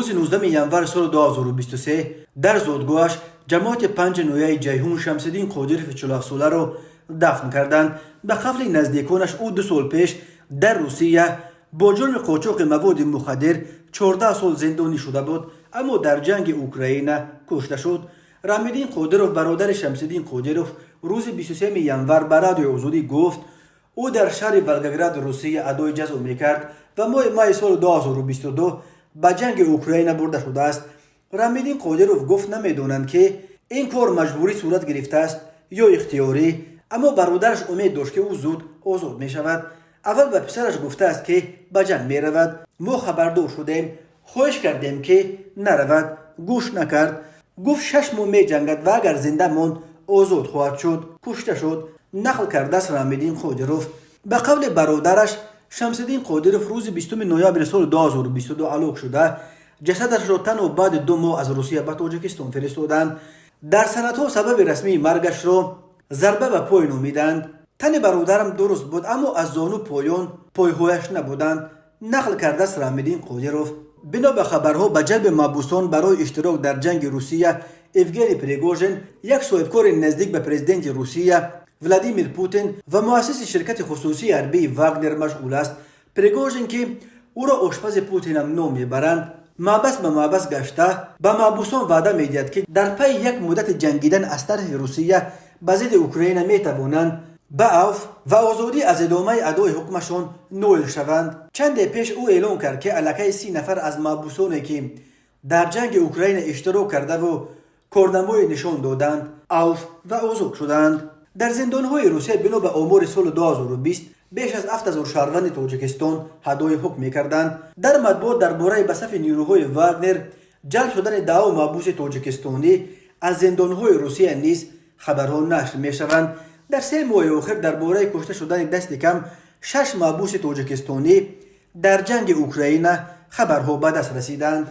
Рӯзи 19 январи соли 2023 дар зодгоҳаш, ҷамоати Панҷи ноҳияи Ҷайҳун, Шамсиддин Қодирови 47-соларо дафн карданд. Ба қавли наздиконаш, ӯ 2 сол пеш дар Русия бо ҷурми қочоқи маводи мухаддир 14 сол зиндонӣ шуда буд, аммо дар ҷанги Украина кушта шуд. Раҳмиддин Қодиров, бародари Шамсиддин Қодиров, рӯзи 23 январ ба Радиои Озодӣ гуфт, ӯ дар шаҳри Волгогради Русия адои ҷазо мекард ва моҳи майи соли 2022 ба ҷанги Украина бурда шудааст. Раҳмиддин Қодиров гуфт, намедонанд, ки ин кор маҷбурӣ сурат гирифтааст ё ихтиёрӣ, аммо бародараш умед дошт, ки ӯ зуд озод мешавад. Аввал ба писараш гуфтааст, ки ба ҷанг меравад. Мо хабардор шудем, хоҳиш кардем, ки наравад, гӯш накард. Гуфт, 6 моҳ меҷангад ва агар зинда монд, озод хоҳад шуд. Кушта шуд, нақл кардааст Раҳмиддин Қодиров. Ба қавли бародараш, Шамсиддин Қодиров рӯзи 20 ноябри соли 2022 ҳалок шуда, ҷасадашро танҳо баъди 2 моҳ аз Русия ба Тоҷикистон фиристоданд. Дар санадҳо сабаби расмии маргашро зарба ба пой номиданд. Тани бародарам дуруст буд, аммо аз зону поён пойҳояш набуданд, нақл кардааст Раҳмиддин Қодиров. Бино ба хабарҳо, ба ҷалби маҳбусон барои иштирок дар ҷанги Русия Евгений Пригожин, як соҳибкори наздик ба президенти Русия Владимир Путин ва муассиси ширкати хусусии ҳарбии Вагнер, машғул аст. Пригожин, ки ӯро ошпази Путинам ном мебаранд, маҳбас ба маҳбас гашта, ба маҳбусон ваъда медиҳад, ки дар пайи як муддати ҷангидан аз тарафи Русия ба зидди Украина метавонанд ба авф ва озодӣ аз идомаи адои ҳукмашон ноил шаванд. Чанде пеш ӯ эълон кард, ки аллакай 30 нафар аз маҳбусоне, ки дар ҷанги Украина иштирок кардаву корнамоӣ нишон доданд, авф ва озод шуданд. Дар зиндонҳои Русия, бино ба омори соли 2020, беш аз 7000 шаҳрванди Тоҷикистон адои ҳукм мекарданд. Дар матбуот дар бораи ба сафи нирӯҳои Вагнер ҷалб шудани даҳо маҳбуси тоҷикистонӣ аз зиндонҳои Русия низ хабарҳо нашр мешаванд. Дар 3 моҳи охир дар бораи кушта шудани дасти кам шаш маҳбуси тоҷикистонӣ дар ҷанги Украина хабарҳо ба даст расиданд.